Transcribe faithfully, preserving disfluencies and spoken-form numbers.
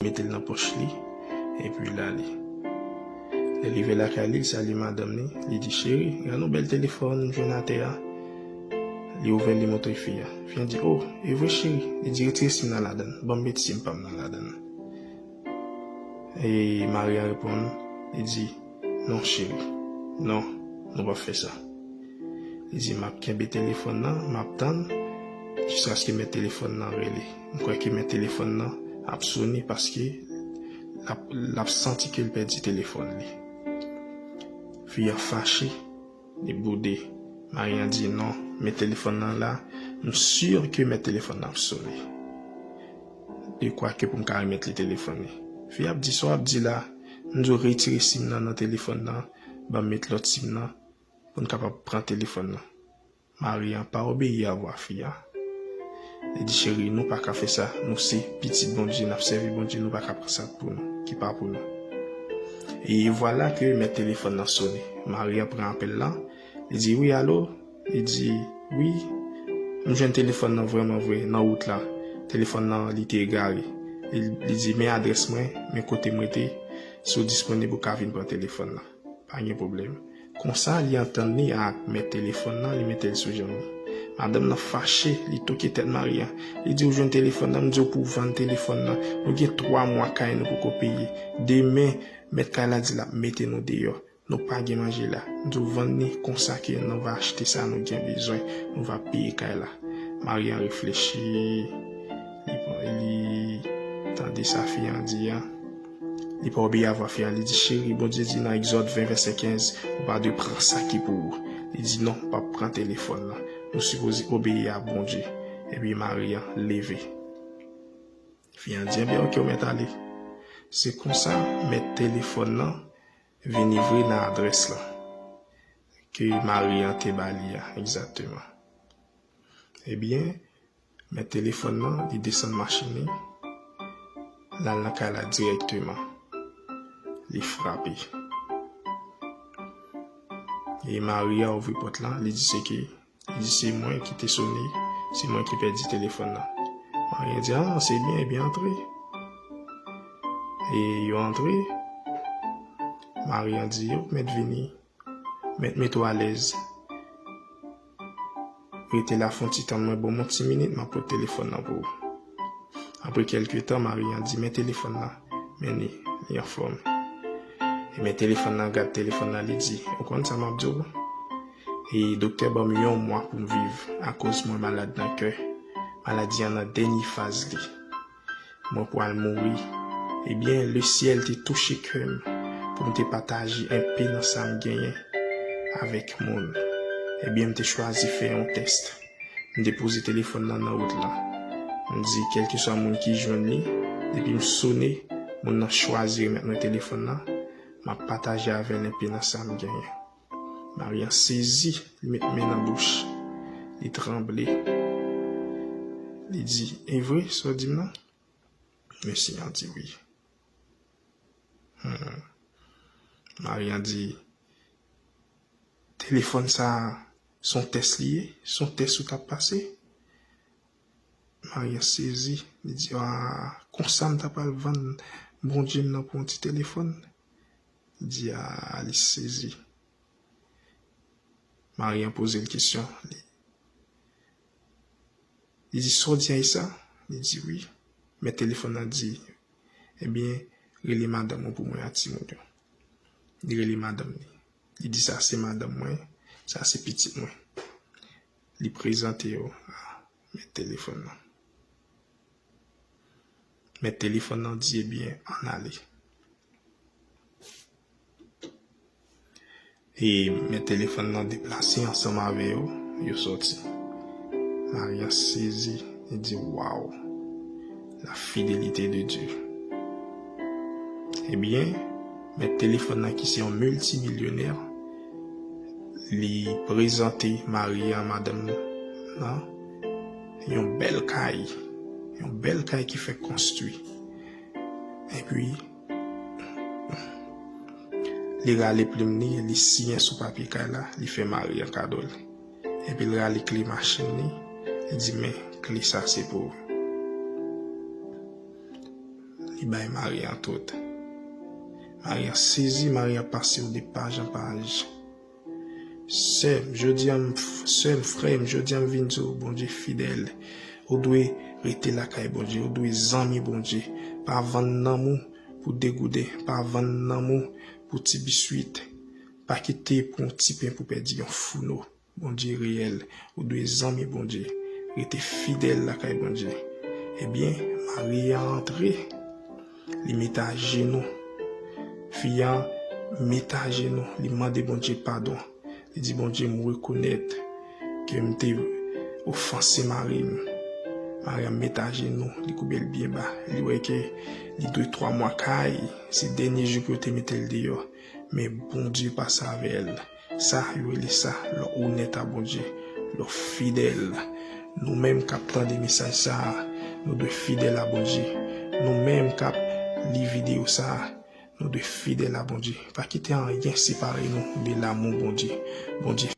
mete l nan pòch li, epi l ale. Lè l rive lakay li, li salye madanm li, li di, "Cheri, gade yon bèl telefòn m jwenn atè a." Li ouvè l, li montre fi a. Fi a di, "O, e vre cheri?" Li di, "Retire sim nan ladann, ban m met sim pa m nan ladann." E mari a reponn, li di, "Non cheri, non, nou p ap fè sa." Li di, "M ap kenbe telefòn nan, m ap tann jiskaske mèt telefòn nan rele. M kwè ke mèt telefòn nan ap sone paske l ap, l ap santi ke l pèdi telefòn li." Fi a fache, li boude. Mari a di, "Non, mèt telefòn nan la, m si ke mèt telefòn nan ap sone. Dekwa ke pou m ka remèt li telefòn li." Fi a ap di, "Sa w ap di la, m di w retire sim nan nan telefòn nan, ban m met lòt sim nan, pou n kapab pran telefòn nan." Mari a pa obeyi a vwa fi a. Li di, "Cheri, nou pa ka fè sa. Nou se pitit Bondye, n ap sèvi Bondye, nou pa ka pran sa pou nou, ki pa pou nou." E vwala ke mèt telefòn nan sone. Mari a pran apèl la. Li di, "Wi, alo?" Li di, "Wi, m jwenn telefòn nan vrèman vre, nan wout la. Telefòn nan, li te egare." Li, li di, "Men adrès mwen, men kote m rete. Si w disponib, ou ka vin pran telefòn nan. Pa gen pwoblèm." Konsa, li antann li ak mèt telefòn nan, li mete l sou janm li. Madanm nan fache, li toke tèt mari a. Li di, "Ou jwenn telefòn nan, m di w pou w vann telefòn nan. Nou gen twa mwa kay nou poko peye. Demen, mèt kay la di l ap mete nou deyò. Nou pa gen manje la. M di w vann li, konsa ke nou va achte sa nou gen bezwen. Nou va peye kay la." Mari a reflechi. Li, li tande sa fi an di an. Li pa obeyi a vwa fi a, li di, "Cheri, Bondye di nan Egzòd ven vèsè kenz, ou pa dwe pran sa ki pou ou." Li di, "Non, m p ap pran telefòn nan. Nou sipoze obeyi a Bondye." Epi mari a leve. Fi a di, "Ebyen, oke, ou mèt ale." Se konsa, mèt telefòn nan vin livre nan adrès la ke mari a te ba li a, egzakteman. Ebyen, mèt telefòn nan, li desann machin li, l al nan kay la dirèkteman. Li frape. E mari a ouvri pòt la, li di se ke, li di se mwen ki te sone, se mwen ki pèdi telefòn nan. Mari a di, "A, se byen, ebyen antre." E yo antre, mari a di, "Yo, mèt vini." Mèt mete w alèz. Rete la fon ti tann mwen, ban m yon ti minit, m ap pote telefòn nan pou ou. Apre kèlke tan, mari an di, "Men telefòn nan, men li, li anfòm." E men telefòn nan, gad telefòn nan, li di, "Ou konn sa m ap di w? E doktè ban m yon mwa pou m viv, akoz mwen malad nan kè. Maladi an nan dènye faz li. Mwen pral mouri." Ebyen, lesyèl te touche kè m pou m te pataje enpe nan sa m genyen avèk moun. Ebyen, m te chwazi fè yon tès. M depoze telefòn nan nan wout la. M di, kèlkeswa moun ki jwenn li, depi m sone, moun nan chwazi remèt mwen telefòn nan, m ap pataje avè l enpe nan sa m genyen. Mari an sezi, li met men nan bouch. Li tranble. Li di, "E vre, sa w di m nan?" Mesye an di wi. Hmm. Mari an di, "Telefòn sa a, se yon tès li ye? Se yon tès ou t ap pase?" Mari an sezi. Li di, "A, konsa m ta pral vann Bondye m nan pou yon ti telefòn?" Li di, a, li sezi. Mari an poze l kesyon. Li, li di, "Sa w di a, e sa?" Li di, "Wi." Men telefòn nan di, "Ebyen, rele madanm ou pou mwen ak timoun yo." Li rele madanm li. Li di, "Sa se madanm mwen, sa se pitit mwen." Li prezante yo a men telefòn nan. Men telefòn nan di, "Ebyen, ann ale." E men telefòn nan deplase ansanm avè yo, yo sòti. Mari an sezi, li di, "Waw, la fidélité de Dieu." Ebyen, men telefòn nan ki se yon miltimilyonè, li prezante mari an, madanm nan, yon bèl kay, yon bèl kay ki fèk konstwi. Epi, li rale plim li, li siyen sou papye kay la, li fè mari an kado l. Epi l rale kle machin li, li di, "Men, kle sa se pou ou." li bay mari an tout. Mari an sezi, mari an pase w de paj an paj. Sè m, jodi a m, sè m, frè m, jodi a m vin di w, Bondye fidèl. Ou dwe rete lakay Bondye, ou dwe zanmi Bondye. Pa vann nanm ou pou degouden, pa vann nanm ou pou ti biswit. Pa kite pou yon ti pen pou pèdi yon founo. Bondye reyèl, ou dwe zanmi Bondye. Rete fidèl lakay Bondye. Ebyen, mari an antre, li mete ajenou. Fi an mete ajenou, li mande Bondye padon. Li di, Bondye, m rekonèt ke m te ofanse mari m. Mari an mete ajenou, li koube l byen ba. Li wè ke li dwe twa mwa kay, se dènye jou pou yo te mete l deyò. Men Bondye pase avè l. Sa yo rele sa lè w onèt a Bondye, lè w fidèl. Nou menm k ap tande mesaj sa a, nou dwe fidèl a Bondye. Nou menm k ap li videyo sa a, nou dwe fidèl a Bondye. Pa kite anyen separe nou de lanmou Bondye. Bondye